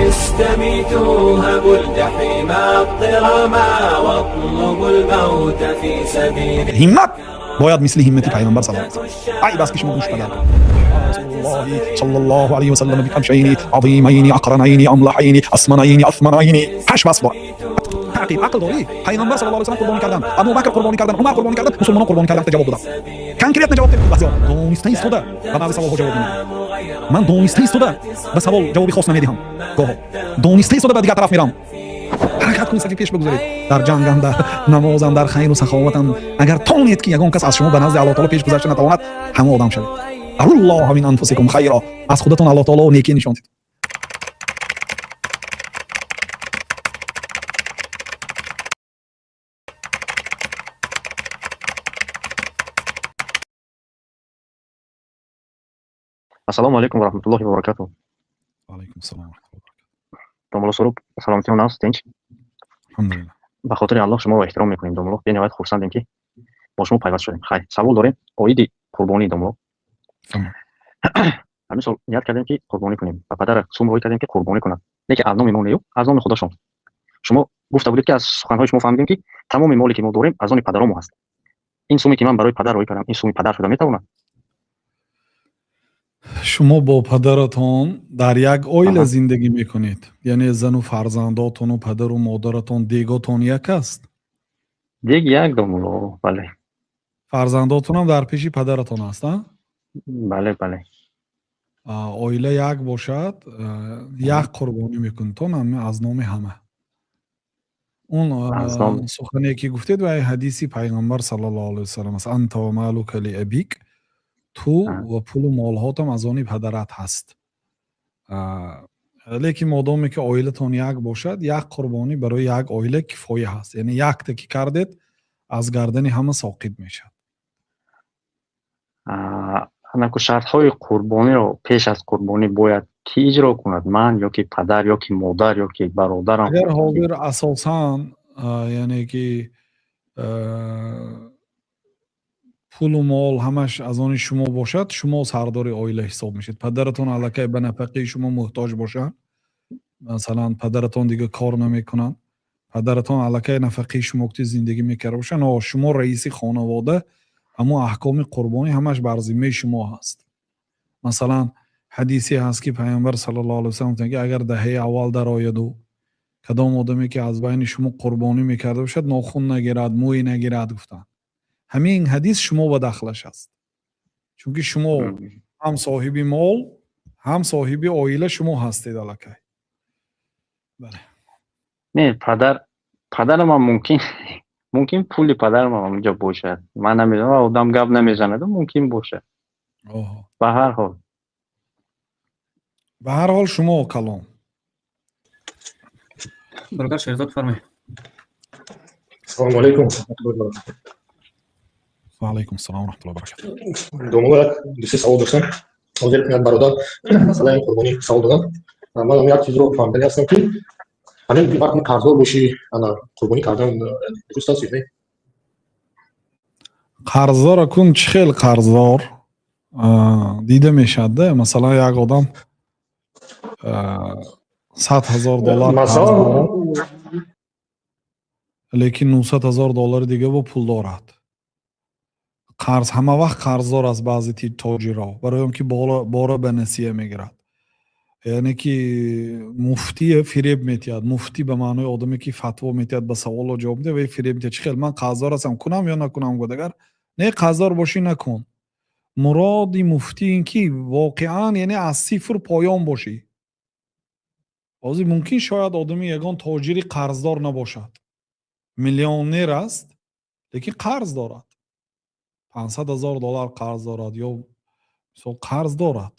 استميتوها الجحيم الضرما واطلبوا الموت في سبيل Ҳиммат бояд мисли ҳиммати пайғамбар саллаллоҳу алайҳи васаллам. Айб аст, ки шумо гӯш падар Расулуллоҳи саллаллоҳу алайҳи васаллам бикабшайни азимайни ақранайни амлаҳайни асманайни асманайни, ҳашт васф дорад. Таъқиб ақл дорӣ? Пайғамбар саллаллоҳу алайҳи васаллам қурбонӣ кардан, Абубакр қурбонӣ кардан, Умар қурбонӣ кардан, мусулмонон қурбонӣ кардан, ҷавоб додам. Конкретно ҷавоб дед. Баъзеҳо дониста истода ба баъзе саволҳо ҷавоб намедиҳам. Ман дониста истода ба савол ҷавоби хос намедиҳам. Гоҳо дониста истода ба дигар тараф мерам. Ҳаракат кунед, сафи пеш бигузоред дар ҷангам, дар намозам, дар хайру саховатам. Агар тонед, ки ягон кас аз шумо ба назди Аллоҳ таоло пеш гузашта натавонад, ҳамон одам шавед. Аруллоҳа мин анфусикум хайро, аз худатон Аллоҳ таоло некӣ нишон дид. Ассалому алайкум ва раҳматуллоҳи ва баракатуҳ. Алайкум ассалом. Домулло Суруб, саломатион аст, тинч? Алҳамдулиллаҳ. Ба хотири Аллоҳ шуморо эҳтиром мекунем, домулло. Бениҳоят хурсандем, ки бо шумо пайваст шудем. Хайр, савол дорем оиди қурбонӣ, домулло. Ҳамин сол ният кардем, ки қурбонӣ кунем. Ба падара сум рӯй кардем, ки қурбонӣ кунад, лекин аз номи мо нею, аз номи худашон. Шумо гуфта будед, ки аз суханҳои шумо фаҳмидем, ки тамоми моле, ки мо дорем, аз они падаромо ҳаст. Ин суме, ки ман барои падар рӯй кардам, ин суми падар шуда метавонад? Шумо бо падаратон дар як оила зиндагӣ мекунед, яъне зану фарзандотону падару модаратон, деготон як аст? Дег як, домулло, бале. Фарзандотонам дар пеши падаратон аст, а? Бале. Оила як бошад, як қурбонӣ мекунедтон аз номи ҳама. Он сухане, ки гуфтед, вай ҳадиси пайғамбар саллаллоҳу алайҳи васаллам аст: анта ва малука ли абик, ту ва пулу молҳотам аз они падарат ҳаст. Лекин модоме ки оилатон як бошад, як қурбонӣ барои як оила кифоя ҳаст, яъне якта ки кардед, аз гардани ҳама соқит мешавад. Анаку, шартҳои қурбониро пеш аз қурбонӣ бояд кӣ иҷро кунад? Ман ё ки падар, ё ки модар, ё ки бародарам? Агар ҳозир асосан, яъне ки пулу мол ҳамаш аз они шумо бошад, шумо сардори оила ҳисоб мешед. Падаратон аллакай ба нафақаи шумо муҳтоҷ бошанд, масалан, падаратон дига кор намекунанд, падаратон аллакай нафақаи шумо кути зиндагӣ мекарда бошанд, шумо раиси хонавода, ҳамон аҳкоми қурбонӣ ҳамаш бар зиммаи шумо ҳаст. Масалан, ҳадисе ҳаст, ки пайғамбар саллаллоҳу алайҳи васаллам гуфтанд, ки агар даҳаи аввал дарояду кадом одаме, ки аз байни шумо қурбонӣ мекарда бошад, нохун нагирад, мӯй нагирад, гуфтанд. Ҳамин ҳадис шумо ба дахлаш аст, чунки шумо ҳам соҳиби мол, ҳам соҳиби оила шумо ҳастед аллакай. Бале. Не, падарамам мумкин пули падарамам онҷо бошад, ман намедонам, одам гап намезанад, мумкин бошад. Ба ҳар ҳол. Ба ҳар ҳол, шумо калом. Бародар Шерзод, фармоед. Ассалому алайкум. Ва алайкум ассалом ва раҳматуллоҳи ва баракатуҳ. Домулло, як дусе савол доштам. Ҳозир як бародар масъалаи қурбонӣ савол додам. Ман як чизро фаҳмидани ҳастам, ки ҳамин вақте қарздор бошӣ, ана қурбонӣ кардан дуруст аст ё не? Қарздора кун, чӣ хел қарздор дида мешавад да? Масалан, як одам 100 000 доллар, лекин 900 000 доллари дига бо пул дорад. Қарз ҳама вақт қарздор аст. Баъзе тоҷиро барои он ки бора ба насия мегирад, яъне ки муфтие фиреб метиҳад. Муфтӣ ба маънои одаме, ки фатво метиҳад, ба саволо ҷавоб медиҳад. Вай фиреб метиҳад: чӣ хел, ман қарздор ҳастам, кунам ё накунам? Гуфт: агар не қарздор бошӣ, накун. Муроди муфтӣ ин ки воқеан, яъне аз сифр поён бошӣ. Ҳозир мумкин, шояд одами ягон тоҷири қарздор набошад, миллионер аст, лекин қарз дорад, 500 000 доллар қарз дорад ё мисол қарз дорад,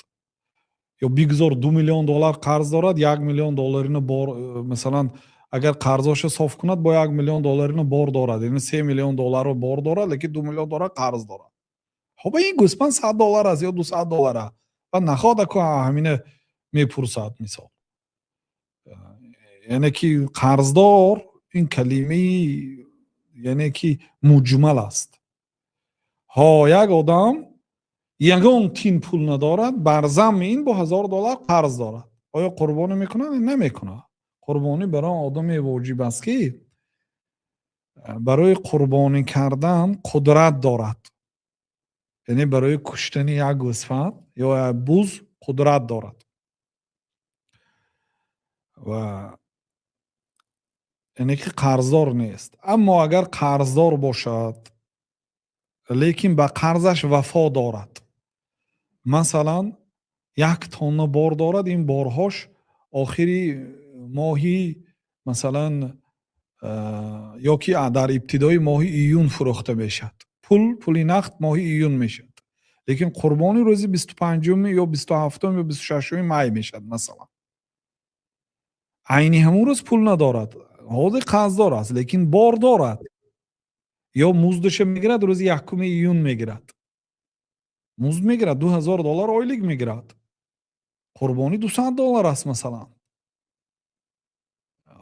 ё бигзор 2 миллион доллар қарз дорад, 1 миллион долларino бор, масалан, агар қарзоша соф кунад, бо 1 миллион долларino бор дорад, яъне 3 миллион долларро бор дорад, лекин 2 миллион доллар қарз дорад. Хоб, ин гӯспанд 100 доллар аст ё 200 доллар аст ва нахоҳад ку ҳамина мепурсад. Мисол, яъне ки қарздор ин калимаи, яъне ки муҷмал аст. Ҳо, як одам ягон тин пул надорад, бар замми ин бо 1000 доллар қарз дорад. Оё қурбонӣ мекунад? Намекунад. Қурбонӣ барои одаме воҷиб аст, ки барои қурбонӣ кардан қудрат дорад, яъне барои куштани як гӯсфанд ё як буз қудрат дорад ва яъне ки қарздор нест. Аммо агар қарздор бошад, лекин ба қарзаш вафо дорад, масалан, 1 тонна бор дорад, ин борҳош охири моҳи, масалан, ё ки дар ибтидои моҳи июн фурӯхта мешавад, пули нақд моҳи июн мешавад, лекин қурбонӣ рӯзи 25-уми ё 27-ум ё 26-уми май мешавад, масалан, айни ҳамон рӯз пул надорад, ҳозир қарздор аст, лекин бор дорад ё муздаша мегирад, рӯзи 1-уми июн мегирад, музд мегирад, 2000 доллар ойлик мегирад, қурбонӣ 200 доллар аст, масалан.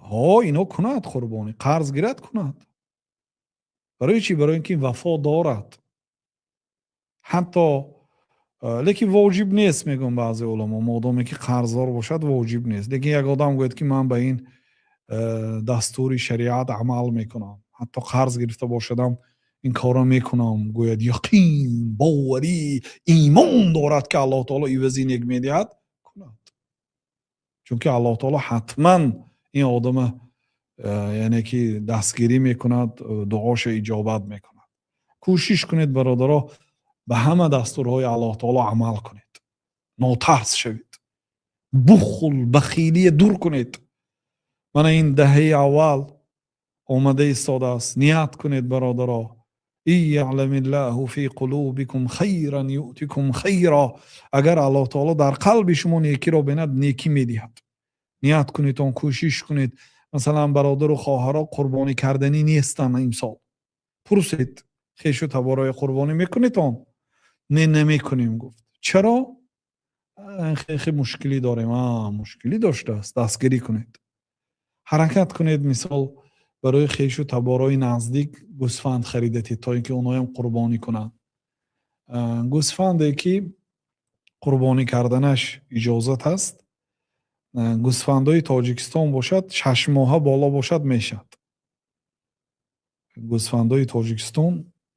Ҳо, ино кунад қурбонӣ, қарз гирад, кунад. Барои чӣ? Барои ин ки вафо дорад ҳатто. Лекин воҷиб нест, мегӯям баъзе уламо, модоме ки қарздор бошад, воҷиб нест. Лекин як одам гӯяд, ки ман ба ин дастури шариат амал мекунам, ҳатто қарз гирифта бошадам, ин корро мекунам, гӯяд, яқин, боварӣ, имон дорад, ки Аллоҳ таоло ивази нек медиҳад, кунад, чунки Аллоҳ таоло ҳатман ин одама яъне ки дастгирӣ мекунад, дуоша иҷобат мекунад. Кӯшиш кунед, бародаро, ба ҳама дастурҳои Аллоҳ таоло амал кунед, нотарс шавед, бухл, бахилия дур кунед. Мана ин даҳаи аввал омада истодааст. Ният кунед, бародаро. إن يعلم الله في قلوبكم خيرا يؤتكم خيرا. Агар Аллоҳ таоло дар қалби шумо некиро бинад, некӣ медиҳад. Ният кунед, он кӯшиш кунед. Масалан, бародару хоҳаро қурбонӣ карданӣ нестанд имсол, пурсед хешу таборои: «Қурбонӣ мекунед?» Он «Не, намекунем» гуфт. «Чаро?» «Хе мушкилӣ дорем». Мушкилӣ доштааст, дастгирӣ кунед, ҳаракат кунед. Мисол, барои хешу таборои наздик гӯсфанд харидатед, то ин ки онҳоям қурбонӣ кунанд. Гӯсфанде ки қурбонӣ карданаш иҷозат аст, гӯсфандои Тоҷикистон бошад, 6 моҳа боло бошад, мешавад. Гӯсфандои Тоҷикистон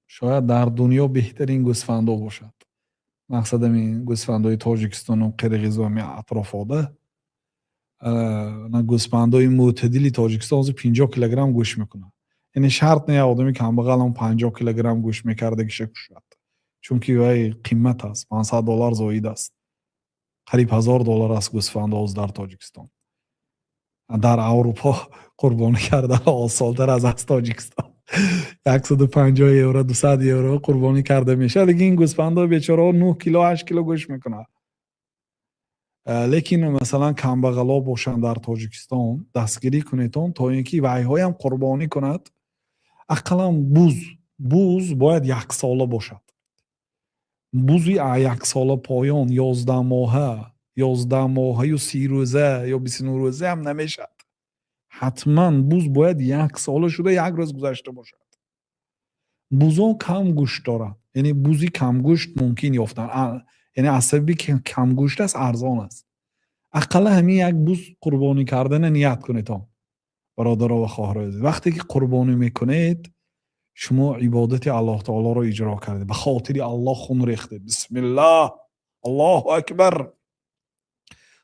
шояд дар дунё беҳтарин гӯсфандо бошад. Мақсадам ин гӯсфандои Тоҷикистону Қирғизу ҳами атрофода. Гӯсфандои мӯътадили Тоҷикистон ҳозир 50 килограмм гӯшт мекунад. Яъне шарт не, одами камбағалам 50 килограмм гӯшт мекардагиша кушад, чунки вай қимат аст, 500 доллар зоид аст, қариб 1000 доллар аст гӯсфанд ҳозир дар Тоҷикистон. Дар Аврупо қурбонӣ кардан осонтар аз Тоҷикистон, 150 евро, 200 евро қурбонӣ карда мешавад. Лекин ин гӯсфандҳои бечораҳо 9 кило, 8 кило гӯшт мекунад. Лекин, масалан, камбағало бошанд дар Тоҷикистон, дастгирӣ кунедон, то ин ки вайҳоям қурбонӣ кунад. Ақаллан буз бояд яксола бошад. Бузи яксола поён, 11 моҳа, 11 моҳаю 30 рӯза ё 29 рӯза ҳам намешавад. Ҳатман буз бояд яксола шуда, як рӯз гузашта бошад. Бузон кам гӯшт доранд, яъне бузи камгӯшт мумкин ёфтан, яъне аз сабаби камгӯшт аст, арзон аст. Ақалла ҳамин як буз қурбонӣ кардана ният кунедон, бародаро ва хоҳарои азиз. Вақте ки қурбонӣ мекунед, шумо ибодати Аллоҳ таолоро иҷро кардед, ба хотири Аллоҳ хун рехтед, бисмиллаҳ, Аллоҳу акбар,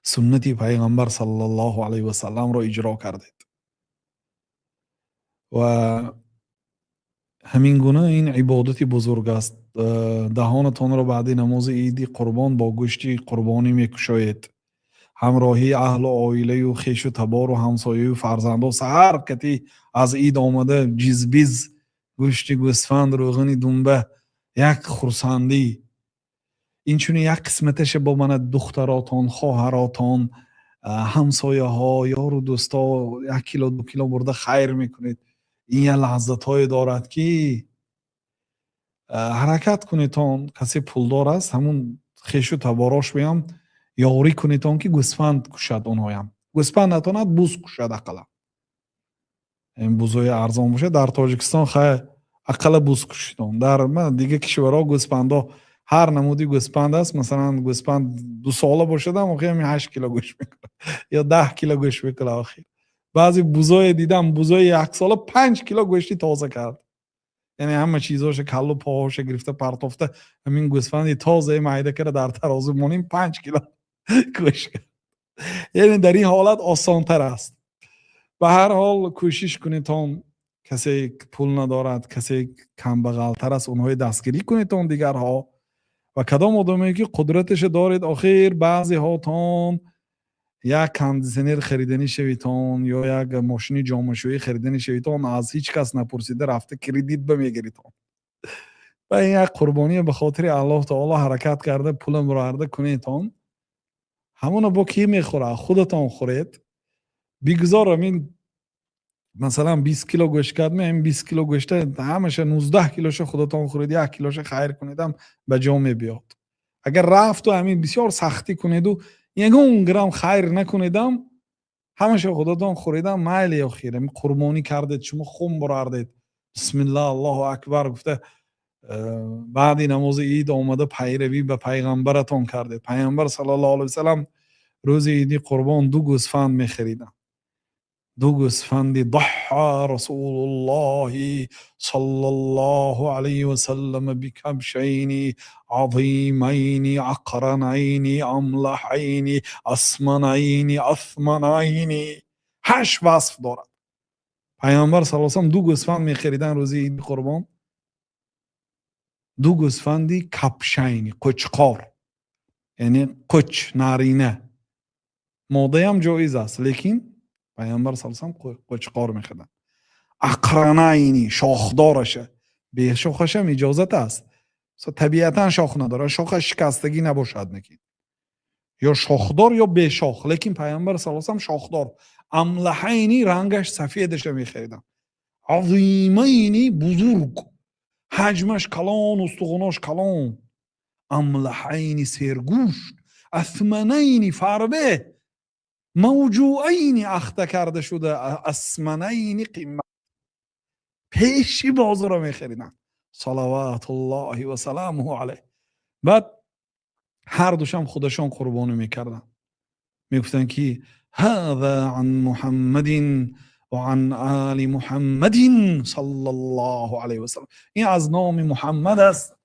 суннати Пайғамбар саллаллоҳу алайҳи васалламро иҷро кардед. Ва ҳамин гуна ин ибодати бузург аст. Даҳонатонро баъди намози иди қурбон бо гӯшти қурбонӣ мекушоед, ҳамроҳии аҳлу оилаю хешу табору ҳамсояю фарзандо саҳар кати аз ид омада, ҷизбиз, гӯшти гӯсфанд, рӯғани думба, як хурсандӣ. Инчунин як қисматаша бо мана духтаротон, хоҳаротон, ҳамсояҳо, ёру дӯсто 1 кило, 2 кило бурда хайр мекунед. Ин як лаззатҳое дорад, ки ҳаракат кунедон. Касе пулдор аст, ҳамун хешу таборош биям ёрӣ кунедон, ки гӯсфанд кушад. Онҳоям гӯсфанд натонад, буз кушад ақаллан. Ин бузои арзон бошад дар Тоҷикистон, хай, ақалла буз кушидон. Дар дигар кишварҳо гӯсфандо Ҳар намуди гӯспанд аст. Масалан, гӯспанд 2 сола бошадам, охир ҳамин 8 кило гӯшт мекунад ё 10 кило гӯшт мекунад. Охир баъзе бузое дидам, бузои яксола 5 кило гӯшти тоза кард. Яъне ҳама чизоша, каллу поҳоша гирифта партофта, ҳамин гӯсфанди тозаи майда кара дар тарозу монем, 5 кило гӯшт кард. Яъне дар ин ҳолат осонтар аст. Ба ҳар ҳол, кӯшиш кунедтон, касе пул надорад, касе камбағалтар аст, онҳои дастгирӣ кунедтон дигарҳо ва кадом одаме ки қудраташа доред. Охир баъзеҳотон як кондитсионер хариданӣ шавитон ё як мошини ҷомашӯӣ хариданӣ шавитон, аз ҳеҷ кас напурсида рафта кредит ба мегиритон. Ва ин як қурбония ба хотири Аллоҳ таоло ҳаракат карда, пула муроварда кунедтон. Ҳамона бо кӣ мехӯрад? Худатон хӯред. Бигзор ҳамин, масалан, 20 кило гӯшт кардме, ҳамин 20 кило гӯшта ҳамаша 19 килоша худатон хӯред, 1 килоша хайр кунедам, ба ҷо мебиёд. Агар рафту ҳамин бисёр сахтӣ кунеду ягон грамм хайр накунедам, ҳамаша худатон хӯредам, майли. Охир ҳамин қурбонӣ кардед шумо, хун бурардед, бисмиллаҳ, Аллоҳу акбар гуфта, баъди намози ид омада пайравӣ ба пайғамбаратон кардед. Пайғамбар саллаллоҳу алайҳи васалам рӯзи иди қурбон ду гӯсфанд мехариданд, ду гӯсфанди. ضحى رسول الله صلى الله عليه وسلم بكبشين عظيمين أقرنين أملحين أسمنين أثمنين. Ҳашт васф дорад. Пайғамбар саллаллоҳу алайҳи васаллам ду гӯсфанд мехариданд рӯзи иди қурбон, ду гӯсфанди كبشين, қӯчқор, яъне қӯч нарина. Модаям ҷоиз аст, лекин пайғамбар саллаллоҳу алайҳи васаллам қӯчқор мехариданд. أقرنين, шохдораша. Бешохашам иҷозат аст, табиатан шох надорад, шохаш шикастагӣ набошад, лекин ё шохдор, ё бешох, лекин пайғамбар саллаллоҳу алайҳи васаллам шохдор. أملحين, рангаш сафедаша мехариданд. عظيمين, бузург, ҳаҷмаш калон, устухонош калон. أملحين, сергӯшт. أثمنين, фарбе. موجوعين, ахта карда шуда. أسمنين, қимат, пеши бозорро мехариданд, صلوات الله وسلامه عليه. Баъд ҳар душам худашон қурбонӣ мекарданд, мегуфтанд ки هذا عن محمد وعن آل محمد صلى الله عليه وسلم. Ин аз номи Муҳаммад аст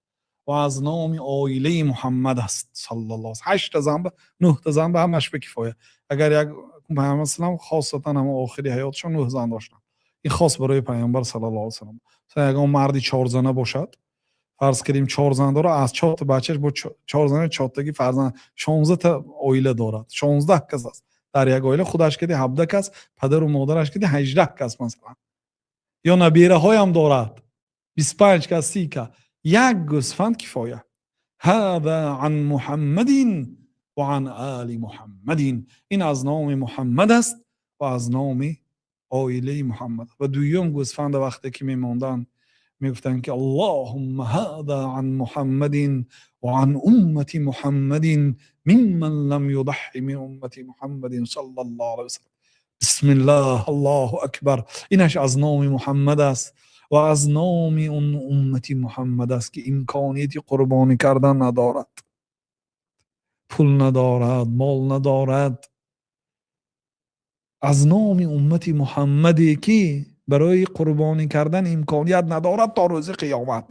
ва аз номи оилаи Муҳаммад аст саллаллоҳ. Ҳашта зан ба, нӯҳта зан ба ҳамаш ба кифоя. Агар як пайғамбар салам, хосатан ҳама охири ҳаётшон нӯҳ зан доштанд, ин хос барои пайғамбар саллаллоҳу алайҳи васаллам. Масалан, ягон марди чорзана бошад, фарз кардем, чор зан дорад, аз чорта бачаш бо чор зана чортаги фарзанд, 16та оила дорад, 16 кас аст дар як оила. Худаш кади 17 кас, падару модараш кади 18 кас, масалан, ё набираҳоям дорад, 25 кас, 30 кас, як гӯсфанд кифоя. هذا عن محمد وعن آل محمد. Ин аз номи Муҳаммад аст ва аз номи оилаи Муҳаммад. Ва дуюм гӯсфанда вақте ки мемонданд, мегуфтанд ки اللهم هذا عن محمد وعن أمة محمد ممن لم يضح من أمة محمد صلى الله عليه وسلم. بسم الله، الله أكبر. Инаш аз номи Муҳаммад аст ва аз номи он уммати Муҳаммад аст, ки имконияти қурбонӣ кардан надорад, пул надорад, мол надорад. Аз номи уммати Муҳаммаде ки барои қурбонӣ кардан имконият надорад то рӯзи қиёмат.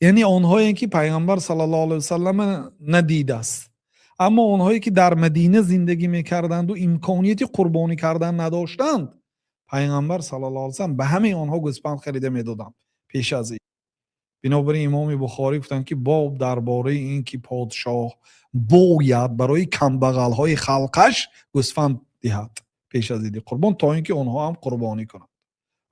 Яъне онҳое ки пайғамбар саллаллоҳу алайҳи васаллама надидааст, аммо онҳое ки дар Мадина зиндагӣ мекарданду имконияти қурбонӣ кардан надоштанд, пайғамбар саллаллоҳу алайҳи васаллам ба ҳамаи онҳо гӯсфанд харида медоданд пеш аз ин. Бинобар ин имоми Бухорӣ гуфтанд ки боб дар бораи ин ки подшоҳ бояд барои камбағалҳои халқаш гӯсфанд диҳад пеш аз иди қурбон, то ин ки онҳо ҳам қурбонӣ кунанд.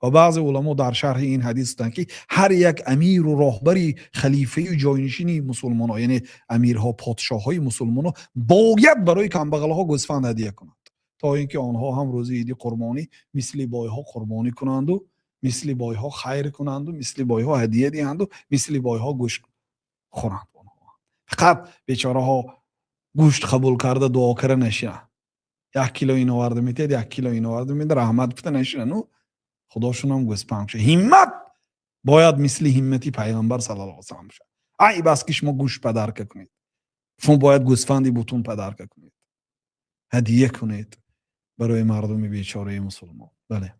Ва баъзе уламо дар шарҳи ин ҳадис гуфтанд, ки ҳар як амиру роҳбари, халифаю ҷойнишини мусулмонҳо, яъне амирҳо, подшоҳҳои мусулмонҳо бояд барои камбағалҳо гӯсфанд ҳадия кунанд, то ин ки онҳо ҳам рӯзи иди қурбонӣ мисли бойҳо қурбонӣ кунанду, мисли бойҳо хайр кунанду, мисли бойҳо ҳадия диҳанду, мисли бойҳо гӯшт хӯранд. Онҳо фақат бечораҳо гӯшт қабул карда, дуо карда нашинанд. 1 кило ин оварда метиҳад, 1 кило ин оварда медиҳад, раҳмат гуфта нашинанд. Ну худошунам гӯспанд шуд. Ҳиммат бояд мисли ҳиммати пайғамбар саллаллоҳу алайҳи васаллам бошад. Айб аст, ки шумо гӯшт подарка кунед. Шумо бояд гӯсфанди бутун подарка кунед, ҳадия кунед барои мардуми бечораи мусулмон. Бале.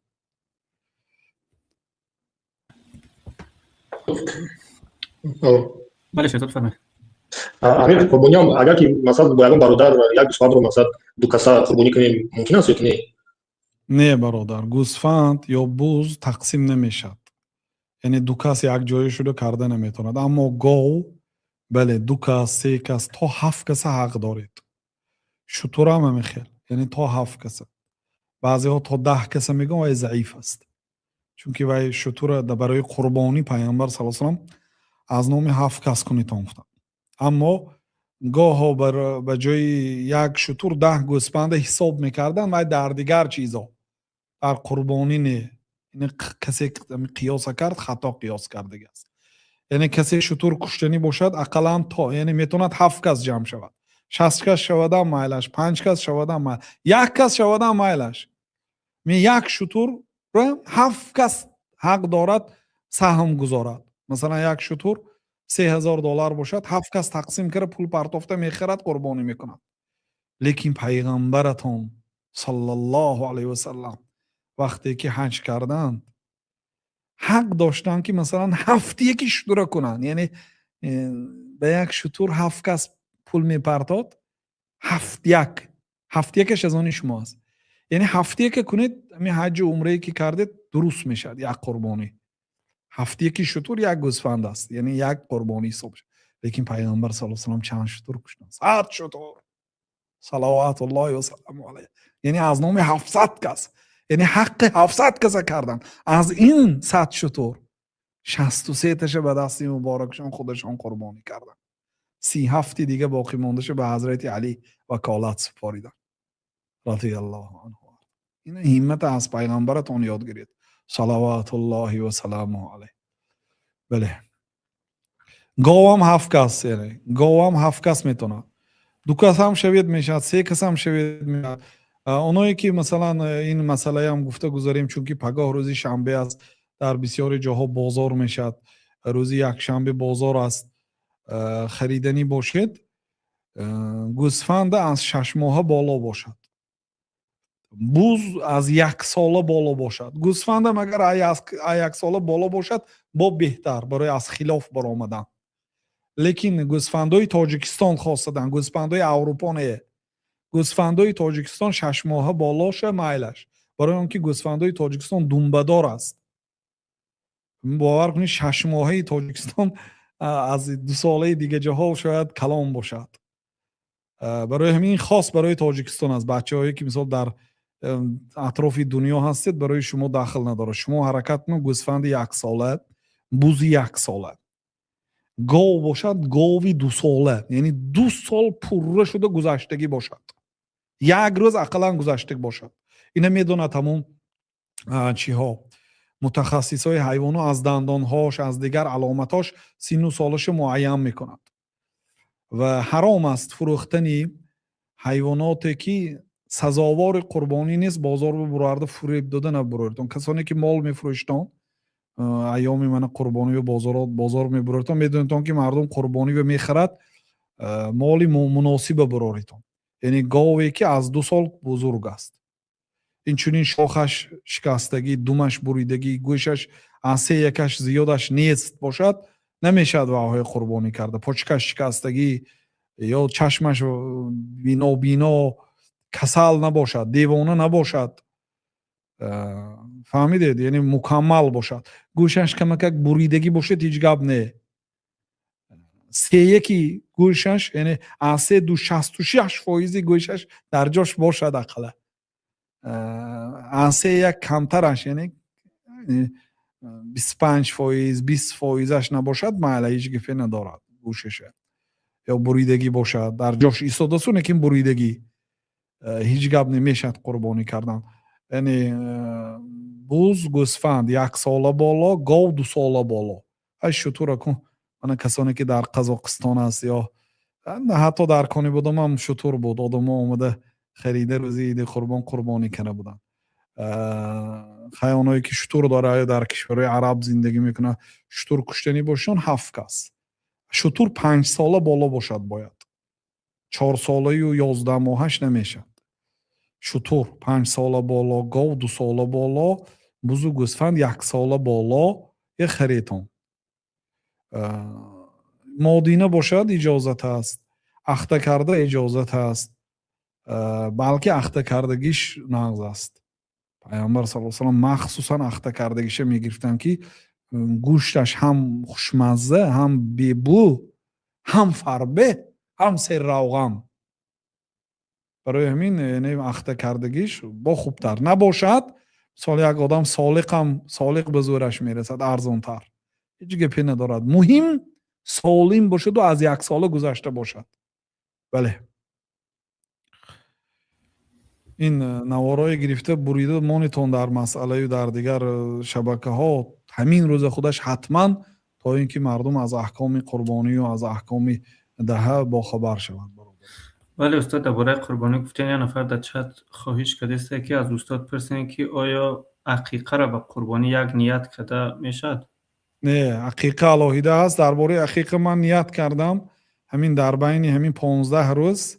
Бале, Шерзод, бифармоед. Ҳамин қурбониам, агар ки, масалан, бо ягон бародар як гӯсфандро, масалан, ду каса қурбонӣ кунем, мумкин аст ё ки не? Не, бародар, гӯсфанд ё буз тақсим намешавад, яъне ду кас якҷоя шуда карда наметавонад. Аммо гов, бале, ду кас, се кас, то ҳафт каса ҳақ доред. Шутурам ҳамин хел, яъне то ҳафт каса. Баъзеҳо то 10 каса мегӯянд, вай заиф аст, чунки вай шутура барои қурбонӣ Пайғамбар сал салам аз номи ҳафт кас кунитон гуфтанд. Аммо гоҳо ба ҷои як шутур 10 гӯспанда ҳисоб мекарданд, вай дар дигар чизо, дар қурбонӣ не. Касе қиёса кард, хато қиёс кардагиаст. Яъне касе шутур куштанӣ бошад, ақаллан то, яъне метавонад ҳафт кас ҷамъ шавад, шаш кас шавадам майлаш, панҷ кас шавадам майл, як кас шавадам майлаш. Як шутурро ҳафт кас ҳақ дорад саҳм гузорад. Масалан, як шутур 3000 доллар бошад, ҳафт кас тақсим карда, пул партофта мехарад, қурбонӣ мекунад. Лекин Пайғамбаратон саллаллоҳу алайҳи васаллам вақте ки ҳаҷ карданд, ҳақ доштанд, ки, масалан, ҳафт яки шутура кунанд. Яъне ба як шутур ҳафт кас пул мепартод, ҳафт як, ҳафт якаш аз они шумо аст. Яъне ҳафт яка кунед, ҳамин ҳаҷу умрае ки кардед, дуруст мешавад як қурбонӣ. Ҳафт яки шутур як гӯсфанд аст, яъне як қурбонӣ ҳисоб шуд. Лекин Пайғамбар сал салам чанд шутур куштанд? 100 шутур, салаватуллоҳи васаламу алайҳ. Яъне аз номи 700 кас, яъне ҳаққи 700 каса карданд. Аз ин 100 шутур 63 таша ба дасти муборакшон худашон қурбонӣ карданд, 37-и дига боқӣ мондаша ба Ҳазрати Алӣ ваколат супориданд, радиаллоҳу анҳу. Ина ҳиммата аз Пайғамбаратон ёд гиред, салаватуллоҳи васаламу алайҳ. Бале, говам ҳафт кас, яъне говам ҳафт кас метавонад. Ду кас ҳам шавед, мешавад, се кас ҳам шавед, мешавад. Оное ки, масалан, ин масъалаам гуфта гузарем, чунки пагоҳ рӯзи шанбе аст, дар бисёри ҷоҳо бозор мешавад, рӯзи якшанбе бозор аст. Хариданӣ бошед, гӯсфанда аз 6 моҳа боло бошад, буз аз яксола боло бошад. Гӯсфандам агар яксола боло бошад, бо беҳтар барои аз хилоф баромадан. Лекин гӯсфандои Тоҷикистон, хосатан гӯсфандои Аврупо не, гӯсфандои Тоҷикистон 6 моҳа болоша майлаш, барои он ки гӯсфандои Тоҷикистон думбадор аст. Бовар кунед, 6 моҳаи Тоҷикистон аз дусолаи дига ҷоҳо шояд калон бошад. Барои ҳамин хос барои Тоҷикистон аст. Бачаҳое ки, мисол, дар атрофи дунё ҳастед, барои шумо дахл надорад. Шумо ҳаракат кунед: гӯсфанди яксола, бузи яксола, гов бошад, гови дусола, яъне 2 сол пурра шуда гузаштагӣ бошад, як рӯз ақаллан гузаштаг бошад. Ина медонад ҳамун чиҳо, мутахассисҳои ҳайвоно, аз дандонҳош, аз дигар аломатҳош синну солаша муайян мекунад. Ва ҳаром аст фурӯхтани ҳайвоноте, ки сазовори қурбонӣ нест. Бозор бибурарда, фуреб дода набуроритон. Касоне ки мол мефурӯштон, айёми мана қурбонию бозор мебуроритон, медонедтон, ки мардум қурбониве мехарад, моли муносиба буроритон, яъне гове ки аз 2 сол бузург аст. Инчунин шохаш шикастагӣ, думаш буридагӣ, гӯшаш аз се якаш зиёдаш нест бошад, намешавад ваҳои қурбонӣ карда. Почкаш шикастагӣ ё чашмаш бинобино, касал набошад, девона набошад, фаҳмидед, яъне мукаммал бошад. Гӯшаш камакак буридагӣ бошад, ҳеҷ гап не. Сеяки гӯшаш, яъне аз се ду, 66 фоизи гӯшаш дар ҷош бошад, ақала аз се як камтараш, яъне 25 фоиз, 20 фоизаш набошад, майла, ҳеҷ гапе надорад. Гӯшаша ё буридагӣ бошад, дар ҷош истодасу, лекин буридагӣ, ҳеҷ гап намешавад қурбонӣ кардан. Яъне буз, гӯсфанд яксола боло, гов дусола боло. Ай шутура кун, мана касоне ки дар Қазоқистон аст ё ҳатто дар Конибодом ҳам шутур буд, одамо омада харида, рӯзи Иди Қурбон қурбонӣ карда буданд. Хай, оное ки шутур дора ё дар кишварҳои араб зиндагӣ мекунад, шутур куштанӣ бошон, ҳафт кас. Шутур 5 сола боло бошад бояд, 4 солаю 11 моҳаш намешавад. Шутур 5 сола боло, гов 2 сола боло, бузу гӯсфанд 1 сола боло е харетон. Модина бошад, иҷозат аст, ахта карда иҷозат аст, балки ахта кардагиш нағз аст. Пайғамбар саллаллоҳу алайҳи васаллам махсусан ахта кардагиша мегирифтанд, ки гӯшташ ҳам хушмазза, ҳам бебӯ, ҳам фарбе, ҳам серравған. Барои ҳамин, яъне, ахта кардагиш бо хубтар набошад. Мисол, як одам солиқам, солиқ ба зӯраш мерасад, арзонтар, ҳеҷ гапе надорад. Муҳим солим бошаду аз 1 сола гузашта бошад. Бале, ин наворое гирифта бурида монитон дар масъалаю дар дигар шабакаҳо ҳамин рӯза худаш ҳатман, то ин ки мардум аз аҳкоми қурбонию аз аҳкоми даҳа бохабар шаванд. Бале, устод, дар бораи қурбонӣ гуфтем, як нафар дар чат хоҳиш кардааст, ки аз устод пурсем, ки оё ақиқаро ба қурбонӣ як ният карда мешавад? Не, ақиқа алоҳида аст. Дар бораи ақиқа ман ният кардам, ҳамин дар байни ҳамин 15 рӯз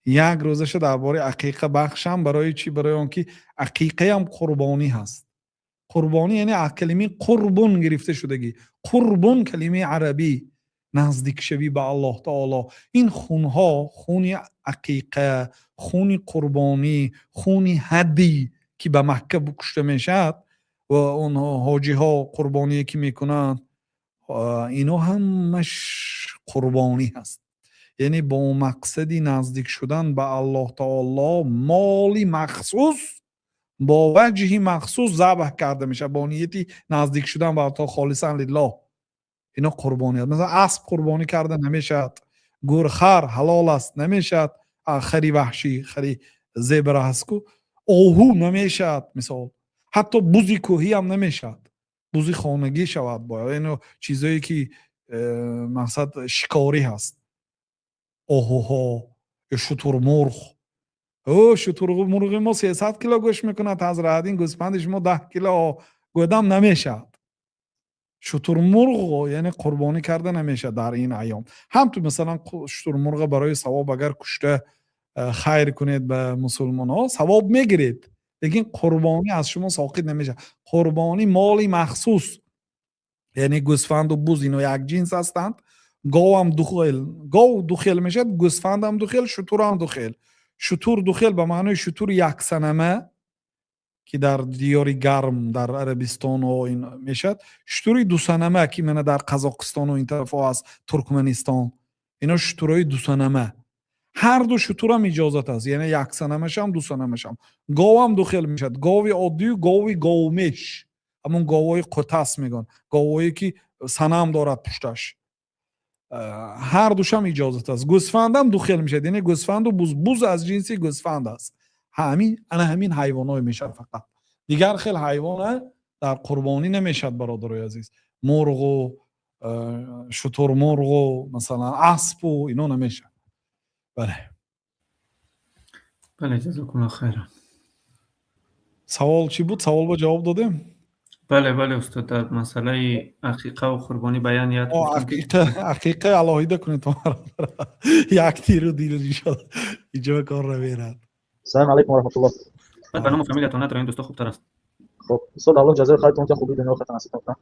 як рӯзаша дар бораи ақиқа бахшам. Барои чӣ? Барои он ки ақиқаям қурбонӣ ҳаст. Қурбонӣ, яъне аз калимаи қурбун гирифта шудагӣ. Қурбун калимаи арабӣ, наздикшавӣ ба Аллоҳ таоло. Ин хунҳо, хуни ақиқа, хуни қурбонӣ, хуни ҳадӣ, ки ба Макка кушта мешавад ва он ҳоҷиҳо қурбоние ки мекунанд, ино ҳамаш қурбонӣ ҳаст, яъне бо мақсади наздик шудан ба Аллоҳ таоло моли махсус бо ваҷҳи махсус забҳ карда мешавад, бо нияти наздик шудан ба Аллоҳ, холисан лиллоҳ. Ино қурбонӣ аст. Масалан, асп қурбонӣ карда намешавад, гӯрхар ҳалол аст, намешавад, хари ваҳшӣ, хари зебра ҳаст-ку, оҳу намешавад, мисол, ҳатто бузи кӯҳиам намешавад, бузи хонагӣ шавад бояд. Ино чизое ки мақсад шикорӣ ҳаст, оҳуҳо ё шутурмурғ. О, шутурмурғи мо 300 кило гӯшт мекунад, ҳазрат, ин гӯспанди шумо 10 кило гӯдам намешавад. Шутурмурғ, яъне, қурбонӣ карда намешавад дар ин айём. Ҳам ту, масалан, шутурмурға барои савоб агар кушта хайр кунед ба мусулмонҳо, савоб мегиред, лекин қурбонӣ аз шумо соқит намешавад. Қурбонӣ моли махсус, яъне гӯсфанду буз ино як ҷинс ҳастанд, говам ду хел, гов ду хел мешавад, гӯсфандам ду хел, шутурам ду хел. Шутур ду хел ба маънои шутури яксанама, ки дар диёри гарм, дар Арабистону ин мешавад, шутури дусанама, ки мана дар Қазоқистону ин тарафҳо аст, Туркманистон, ино шутурҳои дусанама. Ҳар ду шутурам иҷозат аст, яъне яксанамашам, дусанамашам. Говам ду хел мешавад: гови оддию гови говмеш, ҳамон говҳои қутас мегӯянд, говҳое ки санам дорад пушташ. Ҳар душам иҷозат аст. Гӯсфандам ду хел мешавад, яъне гӯсфанду буз. Буз аз ҷинси гӯсфанд аст. Ҳамин, ана ҳамин ҳайвонҳое мешавад фақат, дигар хел ҳайвона дар қурбонӣ намешавад, бародарои азиз. Мурғу шутурмурғу, масалан, аспу ино намешавад. Бале. Бале, ҷазокумуллоҳ хайран. Савол чӣ буд? Савол ба ҷавоб додем? Бале, устод, дар масъалаи ақиқаву қурбонӣ баён ният гуфтем, ки Ақиқа, ақиқа алоҳида кунед, як тиру дил иҷо кор намерад. Салом алейкум ва раҳматуллоҳ. Баъд ба ному фамилиятон надорем, дӯсто, хубтар аст. Хоб, устод, Аллоҳ ҷазои хайртон ки хуби дунё охират насиб кунад.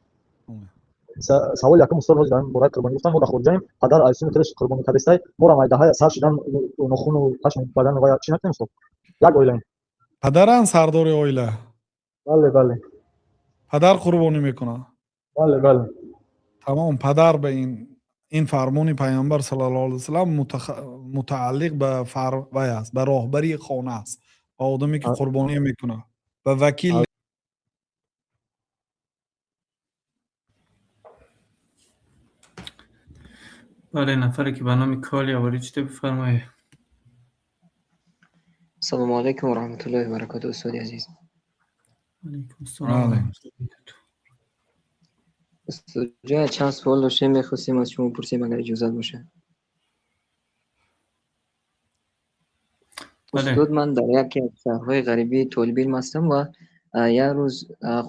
Савол якум, устод, ҳозир дар бораи қурбонӣ гуфтам, мо дар хориҷаем, падар аз сини худаш қурбонӣ кардистай, моро майдаҳа сар шидан, нохуну пашми бадан ва чӣ накунем, устод? Як оилаем. Падаран сардори оила? Бале. Падар қурбонӣ мекунад? Бале. Тамом, падар ба ин фармони Пайғамбар саллаллоҳу алайҳи васаллам мутааллиқ ба вай аст, ба роҳбарии хона аст, ба одаме ки қурбонӣ мекунад, ба вакил. Бале, нафаре ки ба номи Колия ворид шуда, бифармоед. Ассалому алайкум ва раҳматуллоҳи ва баракотуҳ, устоди азиз. Алайкум ассалом ва раҳматуллоҳи ва баракотуҳ. Устодҷон, чанд суол доштем, мехостем аз шумо пурсем, агар иҷозат бошад. Бале. Устод, ман дар яке аз шаҳрҳои ғарибӣ толиби илм ҳастам ва як рӯз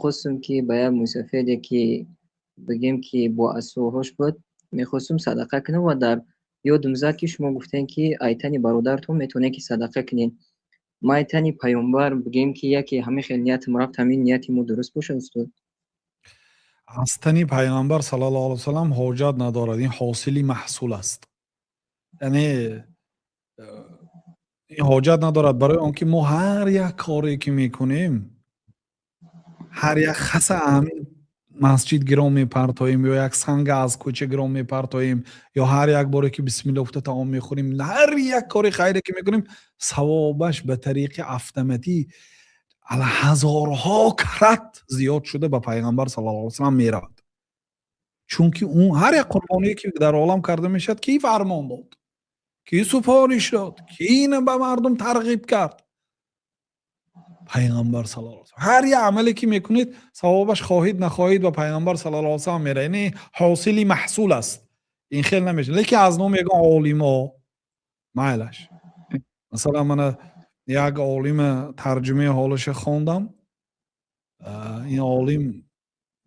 хостам, ки ба як мусафеде, ки бигем, ки бо асоҳош буд. Мехостум садақа кунам ва дар ёдум зад, ки шумо гуфтем, ки ай тани бародаратон метавонед, ки садақа кунед. Ма ай тани паёмбар бигем, ки яке ҳамин хел ниятам рафт, ҳамин нияти мо дуруст бошад, устод? Аз тани пайғамбар саллаллоҳу алайҳи васаллам ҳоҷат надорад. Ин ҳосили маҳсул аст, яъне ин ҳоҷат надорад, барои он ки мо ҳар як коре ки мекунем, ҳар як хаса ҳамин масҷид гиром мепартоем ё як санга аз кӯча гиром мепартоем ё ҳар як боре ки бисмилла гуфта таом мехӯрем, ҳар як кори хайре ки мекунем, савобаш ба тариқи автоматӣ ҳазорҳо карат зиёд шуда ба пайғамбар саллаллоҳу алайҳи васаллам меравад. Чунки ӯ ҳар як қурбоние ки дар олам карда мешавад, кӣ фармон дод, кӣ супориш дод, кӣ ина ба мардум тарғиб кард? Пайғамбар саллаллоҳу алайҳи. Ҳар як амале ки мекунед, савобаш, хоҳид нахоҳид, ба пайғамбар саллаллоҳу алайҳи васаллам меравад. Яъне ҳосили маҳсул аст, ин хел намешавад. Лекин аз номи ягон олимо майлаш. Масалан, мана як олима тарҷумаи ҳолаша хондам. Ин олим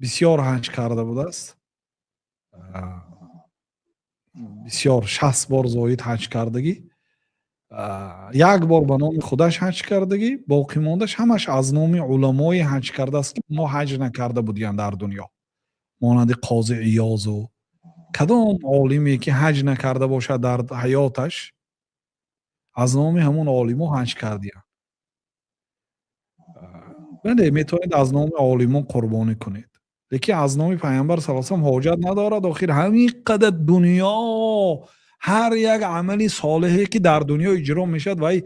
бисёр ҳаҷ карда будааст, бисёр, 60 бор зоид ҳаҷ кардагӣ. Як бор ба номи худаш ҳаҷ кардагӣ, боқӣ мондааш ҳамаш аз номи уламое ҳаҷ кардааст, ки онҳо ҳаҷ накарда будиянд дар дунё, монанди Қози Иёзу. Кадом олиме ки ҳаҷ накарда бошад дар ҳаёташ, аз номи ҳамон олимо ҳаҷ кардиянд. Бале, метавонед аз номи олимон қурбонӣ кунед, лекин аз номи пайғамбар саллаллоҳу алайҳи васаллам ҳоҷат надорад. Охир ҳамин қадар дунё, ҳар як амали солеҳе ки дар дунё иҷро мешавад, вай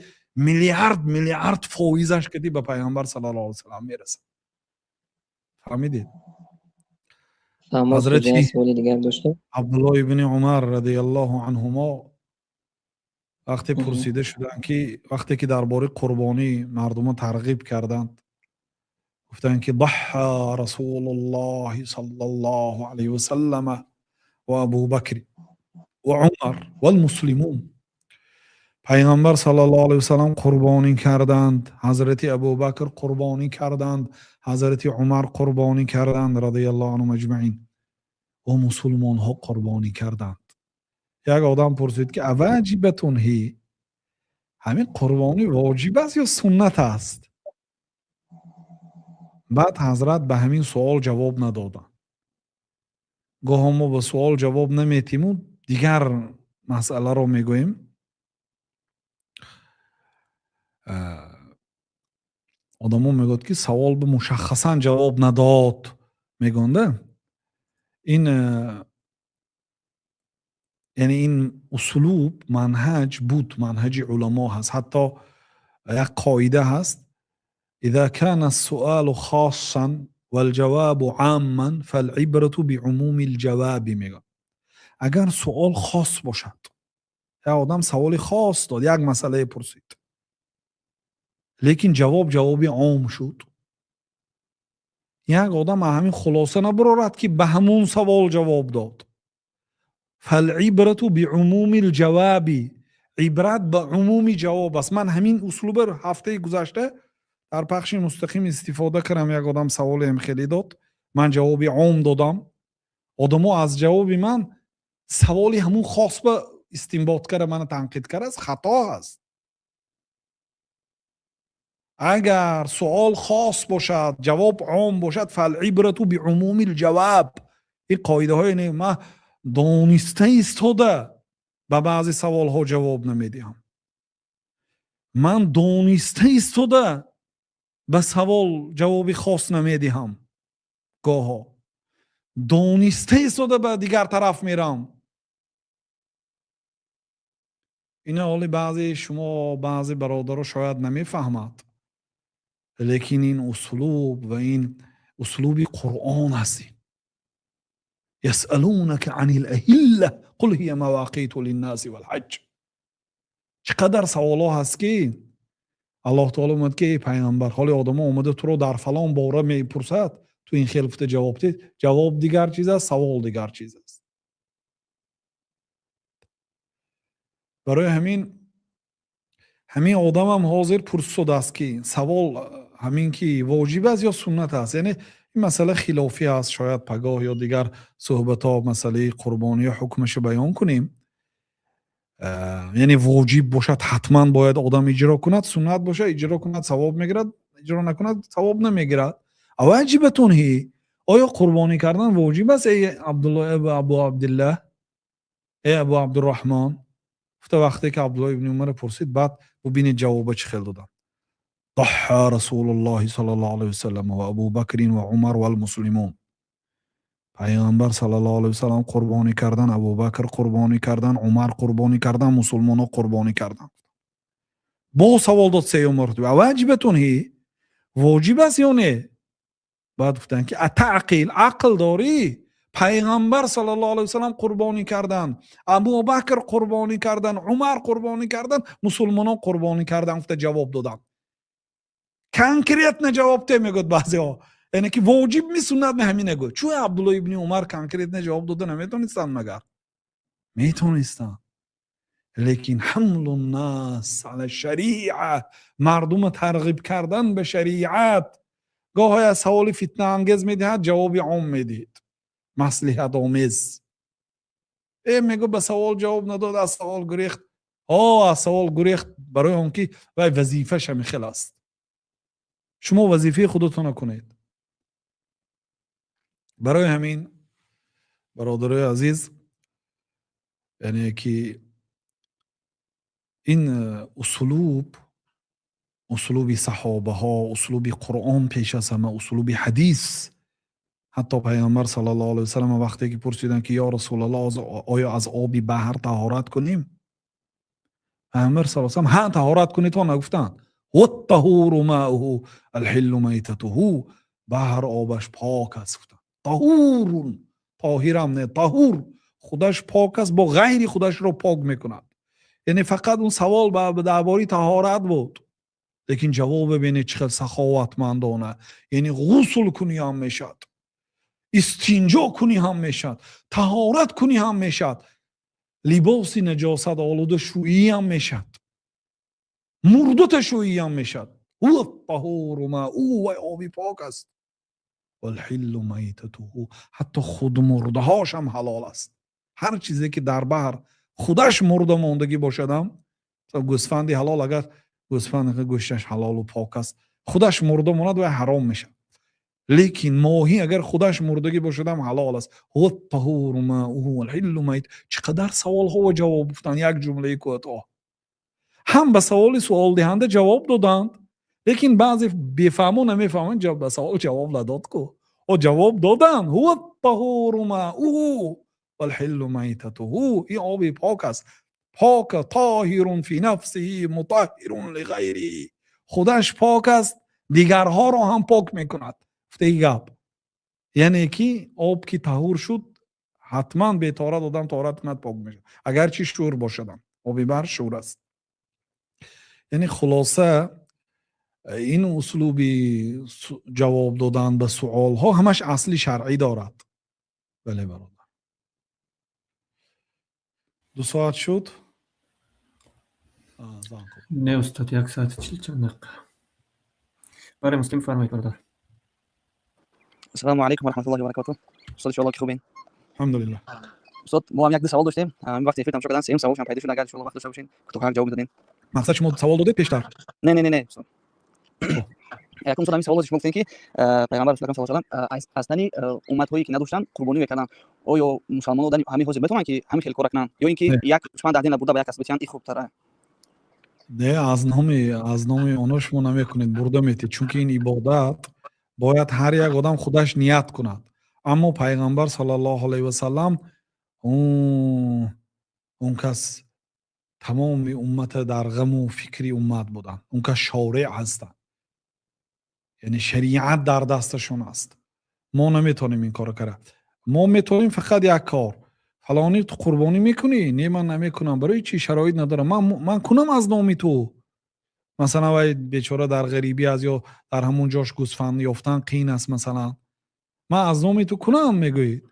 миллиард миллиард фоизаш кади ба пайғамбар саллаллоҳу алайҳи васаллам мерасад. Фаҳмидед? Ҳазрати Абдуллоҳ ибни Умар радиаллоҳу анҳумо вақте пурсида шуданд, ки вақте ки дар бораи қурбонӣ мардумо тарғиб карданд, гуфтанд ки ضحى رسول الله صلى الله عليه وسلم وأبو بكر وعمر والمسلمون. Пайғамбар саллаллоҳу алайҳи васаллам қурбонӣ карданд, ҳазрати Абубакр қурбонӣ карданд, ҳазрати Умар қурбонӣ карданд радиаллоҳу анҳум аҷмаин, ва мусулмонҳо қурбонӣ карданд. Як одам пурсид, ки أواجبة هي؟ Ҳамин қурбонӣ воҷиб аст ё суннат аст? Баъд ҳазрат ба ҳамин суол ҷавоб надоданд. Гоҳо мо ба суол ҷавоб наметиму дигар масъаларо мегӯем. Одамо мегӯяд, ки савол ба мушаххасан ҷавоб надод, мегӯнда. Ин, яъне, ин услуб, манҳаҷ буд, манҳаҷи уламо ҳаст. Ҳатто як қоида ҳаст: إذا كان السؤال خاصا والجواب عاما فالعبرة بعموم الجواب. Мегӯяд, агар суол хос бошад, як одам саволи хос дод, як масъалае пурсид, лекин ҷавоб ҷавоби ом шуд, як одам аз ҳамин хулоса набарорад, ки ба ҳамун савол ҷавоб дод. فالعبرة بعموم الجواب, ибрат ба умуми ҷавоб аст. Ман ҳамин услуба ҳафтаи гузашта дар пахши мустақим истифода кардам. Як одам саволеам хеле дод, ман ҷавоби ом додам. Одамо аз ҷавоби ман саволи ҳамун хос ба истинбот карда, мана танқид кардааст. Хато аст. Агар суол хос бошад, ҷавоб ом бошад, فالعبرة بعموم الجواب. Ин қоидаҳое не, ман дониста истода ба баъзе саволҳо ҷавоб намедиҳам, ман дониста истода ба савол ҷавоби хос намедиҳам, гоҳо дониста истода ба дигар тараф мерам. Ина ҳоли баъзе шумо, баъзе бародаро шояд намефаҳмад, лекин ин услуб ва ин услуби Қуръон аст. يسألونك عن الأهلة قل هي مواقيت للناس والحج. Чӣ қадар саволҳо ҳаст, ки Аллоҳ таоло мегӯяд, ки эй пайғамбар, ҳоли одамо омада туро дар фалон бора мепурсад, ту ин хел гуфта ҷавоб диҳ. Ҷавоб дигар чиз аст, савол дигар чиз аст. Барои ҳамин одамам ҳозир пурсудааст, ки савол ҳамин ки воҷиб аст ё суннат аст, яъне Ин масъала хилофӣ аст. Шояд пагоҳ ё дигар суҳбатҳо масъалаи қурбониё ҳукмашо баён кунем. Яъне воҷиб бошад, ҳатман бояд одам иҷро кунад, суннат бошад, иҷро кунад, савоб мегирад, иҷро накунад, савоб намегирад. أواجبة هي؟ Оё қурбонӣ кардан воҷиб аст, эй Абдулло, Абу Абдиллаҳ, эй Абу Абдурраҳмон? Гуфта, вақте ки Абдулло ибни Умарро пурсид, баъд бубинед, ҷавоба чӣ хел доданд: ضحى رسول الله صلى الله عليه وسلم وأبو بكر وعمر والمسلمون. Пайғамбар саллаллоҳу алайҳи васаллам қурбонӣ кардан, Абубакр қурбонӣ кардан, Умар қурбонӣ кардан, мусулмонҳо қурбонӣ кардан. Боз савол дод сеюм маротиба: أواجبة هي؟ Воҷиб аст ё не? Баъд гуфтанд ки أتعقل؟ Ақл дорӣ? Пайғамбар саллаллоҳу алайҳи васаллам қурбонӣ кардан, Абубакр қурбонӣ кардан, Умар қурбонӣ кардан, мусулмонон қурбонӣ кардан, гуфта ҷавоб доданд. Конкретно ҷавоб те мегӯяд баъзеҳо, яъне ки воҷиб ми, суннат ми, ҳамина гӯ. Чун Абдулло ибни Умар конкретно ҷавоб дода наметонистанд? Магар метонистанд, лекин حمل الناس على الشريعة, мардума тарғиб кардан ба шариат. Гоҳе аз саволи фитнаангез медиҳад, ҷавоби ом медиҳед, маслиҳатомез. Мегӯ, ба савол ҷавоб надод, аз савол гурехт. О, аз савол гурехт, барои он ки вай вазифаш ҳамин хел аст. Шумо вазифаи худатонро кунед. Барои ҳамин, бародарои азиз, яъне ки ин услуб, услуби саҳобаҳо, услуби Қуръон, пеш аз ҳама услуби ҳадис. Ҳатто Пайғамбар саллаллоҳу алайҳи васаллам вақте ки пурсиданд ки: «Ё Расулаллоҳ, оё аз оби баҳр таҳорат кунем?» Пайғамбар саллаллоҳу алайҳи васаллам «Ҳа, таҳорат кунед» то нагуфтанд. الطهور ماؤه الحل ميتته. Баҳр обаш пок аст, гуфтанд. طهور, тоҳирам не, طهور, худаш пок аст, бо ғайри худашро пок мекунад. Яъне фақат он савол дар бораи таҳорат буд, лекин ҷавоб бибинед, чӣ хел саховатмандона. Яъне ғусл кунӣ ҳам мешавад, истинҷо кунӣ ҳам мешавад, таҳорат кунӣ ҳам мешавад, либоси наҷосат олуда шӯӣ ҳам мешавад, мурдата шӯӣ ҳам мешавад. الطهور ماؤه, вай оби пок аст. والحل ميتته, ҳатто худмурдаҳош ҳам ҳалол аст. Ҳар чизе ки дар баҳр худаш мурда мондагӣ бошадам, гӯсфанди ҳалол, агар гӯсфанд гӯшташ ҳалолу пок аст, худаш мурда монад, вай ҳаром мешавад, лекин моҳӣ агар худаш мурдагӣ бошадам, ҳалол аст. Чӣ қадар саволҳо ва ҷавоб гуфтанд, як ҷумлаи кӯтоҳ. Ҳам ба саволи суолдиҳанда ҷавоб доданд, лекин баъзе бефаҳмо намефаҳманд, ба савол ҷавоб надод ку. О, ҷавоб доданд: هو الطهور ماؤه والحل ميتته. Ин оби пок аст, пок, طاهر في نفسه مطهر لغيره. Худаш пок аст, дигарҳоро ҳам пок мекунад, гуфтаи гап. Яъне ки об ки таҳур шуд, ҳатман бетоҳорат одам таҳорат кунад, пок мешавад, агарчи шӯр бошадам. Оби баҳр шӯр аст. Яъне хулоса, ин услуби ҷавоб додан ба суолҳо ҳамаш асли шаръӣ дорад. Бале, бародар, 2 соат шуд. Не, устод, 1 соати 40 чанд дақиқа. Баре, Муслим, фармоед, бародар. Ассалому алайкум ва раҳматуллоҳи ва баракотуҳ. Устод, иншоалло ки хубен. Алҳамдулиллаҳ. Устод, мо ҳам як ду савол доштем. Ҳамин вақти эфир тамошо кардан, сеюм саволшам пайдо шуд. Агар иншоалло вақт дошта бошен, кӯтоҳак ҷавоб медодем. Мақсад, шумо савол додед пештар? Не, устод. Якум, устод, ҳамин савол, шумо гуфтем ки пайғамбар расул саллаллоҳу алайҳи васаллам аз тани умматҳое ки надоштанд, қурбонӣ мекарданд. Оё мусалмонҳо дар ҳамин ҳозир метавонанд ки ҳамин хел кора кунанд ё ин ки як гӯсфанд дар дина бурда ба як кас битиҳанд, ин хубтара? Не, аз номи онҳо шумо намекунед, бурда метед, чунки ин ибодат бояд ҳар як одам худаш ният кунад. Аммо Пайғамбар саллаллоҳу алайҳи васаллам, он кас тамоми уммата дар ғаму фикри уммат буданд. Он кас шореъ ҳастанд, яъне шариат дар дасташон аст. Мо наметавонем ин корро карда. Мо метавонем фақат як кор: «Фалонӣ, ту қурбонӣ мекунӣ?» «Не, ман намекунам». «Барои чӣ?» «Шароит надорам». Ман кунам аз номи ту?» Масалан, вай бечора дар ғарибӣ аст ё дар ҳамон ҷош гӯсфанд ёфтан қиин аст. Масалан, «Ман аз номи ту кунам?» мегӯед.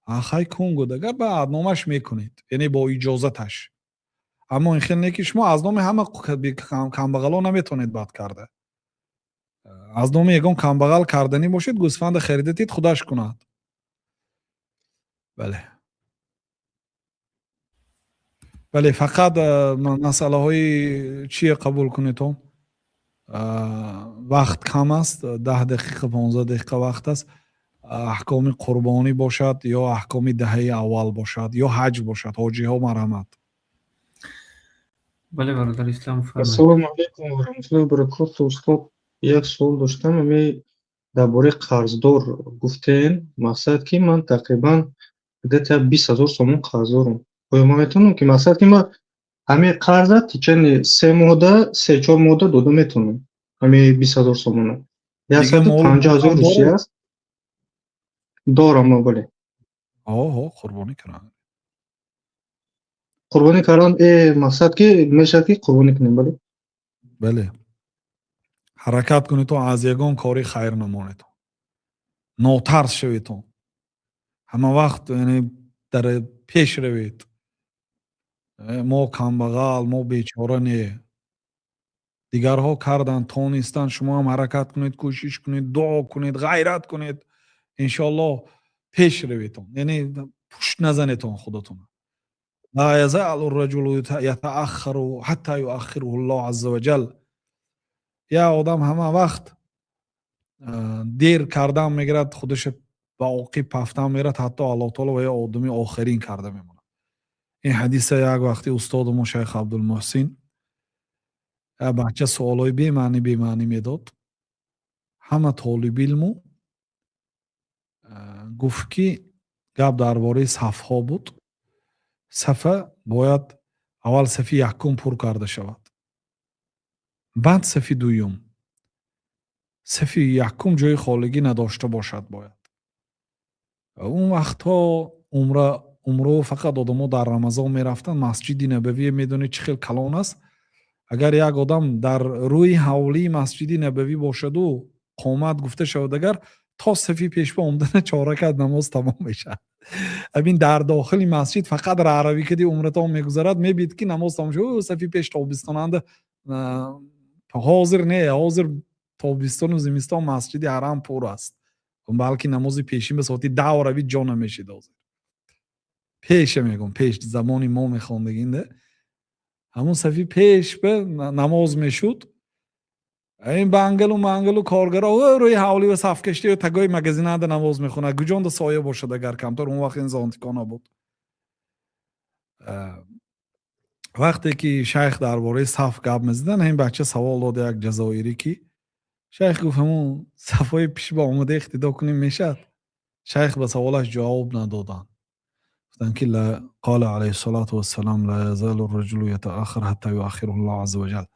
«Хай, кун», гуд. Агар ба номаш мекунед, яъне бо иҷозаташ. Аммо ин хел не ки шумо аз номи ҳама камбағало наметавонед бад карда. Аз номи ягон камбағал карданӣ бошед, гӯсфанда харида тид, худаш кунад. Бале, бале, фақат масъалаҳои чие қабул кунедон, вақт кам аст, 10 дақиқа, 15 дақиқа вақт аст. Аҳкоми қурбонӣ бошад ё аҳкоми даҳаи аввал бошад ё ҳаҷ бошад, ҳоҷиҳо, марҳамат. Бале, бародар Ислам. Ассалому алайкум ва раҳматуллоҳи ва баракоту. Устод, як суол доштам. Ами дар бораи қарздор гуфтен, мақсад ки ман тақрибан где-то 20 000 сомон қарздорам. Оё ман метавонам ки, мақсад ки ман ҳамин қарза течение 3 моҳда, 3-4 моҳда дода метавонам, ҳамин 20 000 сомона? 150 000 русия аст, дорам, бале. Оҳо, қурбонӣ кунанд. Қурбонӣ кардан, мақсад ки мешавад ки қурбонӣ кунем, бале? Бале, ҳаракат кунедтон, аз ягон кори хайр намонедтон, нотарс шаведтон, ҳама вақт, яъне, дар пеш равед. Мо камбағал, мо бечора не, дигарҳо кардан тонистанд, шумо ҳам ҳаракат кунед, кӯшиш кунед, дуо кунед, ғайрат кунед, иншоаллоҳ пеш раведтон, яъне пушт назанедтон худатон. لا يزال الرجل يتأخر حتى يؤخره الله عز وجل. Як одам ҳама вақт дер кардан мегирад, худаша ба оқиб пафтан мерад, ҳатто Аллоҳ таоло ва ё одами охирин карда мемонад. Ин ҳадиса як вақти устоду шайх Абдулмуҳсин, як бача суолҳои бемаънӣ бемаънӣ медод. Ҳама толибилму гуфт ки гап дар бораи сафҳо буд. Сафа бояд аввал сафи якум пур карда шавад, баъд сафи дуюм. Сафи якум ҷои холигӣ надошта бошад бояд. Он вақтҳо умра, умро фақат одамо дар Рамазон мерафтанд. Масҷиди Набавие медонед, чӣ хел калон аст. Агар як одам дар рӯи ҳавлии Масҷиди Набавӣ бошаду қомат гуфта шавад, агар то сафи пешво омдана, чоракат намоз тамом мешавад. Ҳамин дар дохили масҷид фақат раҳравӣ кади умратон мегузарад, мебид ки намоз тамом шуд, сафи пеш тобистонанда. Ҳозир не, ҳозир тобистону зимистон Масҷиди Ҳарам пур аст, балки намози пешин ба соати 10 равид, ҷо намешид. Ҳозир пеша мегӯм, пеш замони мо мехондагинда ҳамун сафи пеш ба намоз мешуд. Ин бангалу мангалу коргаро рӯи ҳавли ва саф кашида, тагои магазинада намоз мехонад, гуҷонда соя бошад агар камтар. Он вақт ин зонтико набуд. Вақте ки шайх дар бораи саф гап мезадан, ҳамин бача савол дод, як ҷазоирӣ, ки шайх гуфт: ҳамун сафҳои пеш ба омода иқтидо кунем, мешавад? Шайх ба саволаш ҷавоб надоданд, гуфтанд ки قال عليه الصلاة والسلام: لا يزال الرجل يتأخر حتى يؤخره الله عز وجل.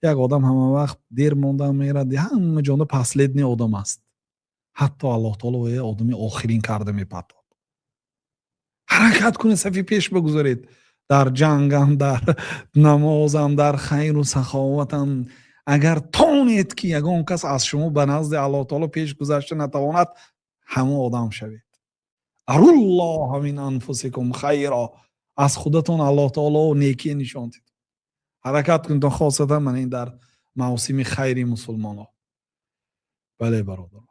Як одам ҳама вақт дер мондан мерад, ҳама ҷонда последний одам аст, ҳатто Аллоҳ таоло вая одами охирин карда мепартод. Ҳаракат кунед, сафи пеш бигузоред, дар ҷангам, дар намозам, дар хайру саховатам. Агар тонед ки ягон кас аз шумо ба назди Аллоҳ таоло пеш гузашта натавонад, ҳамон одам шавед. أروا الله من أنفسكم خيرا. Аз худатон Аллоҳ таоло некие нишон дид. Ҳаракат кунед, хосатан мана ин дар мавсими хайри мусулмонҳо. Бале, бародар.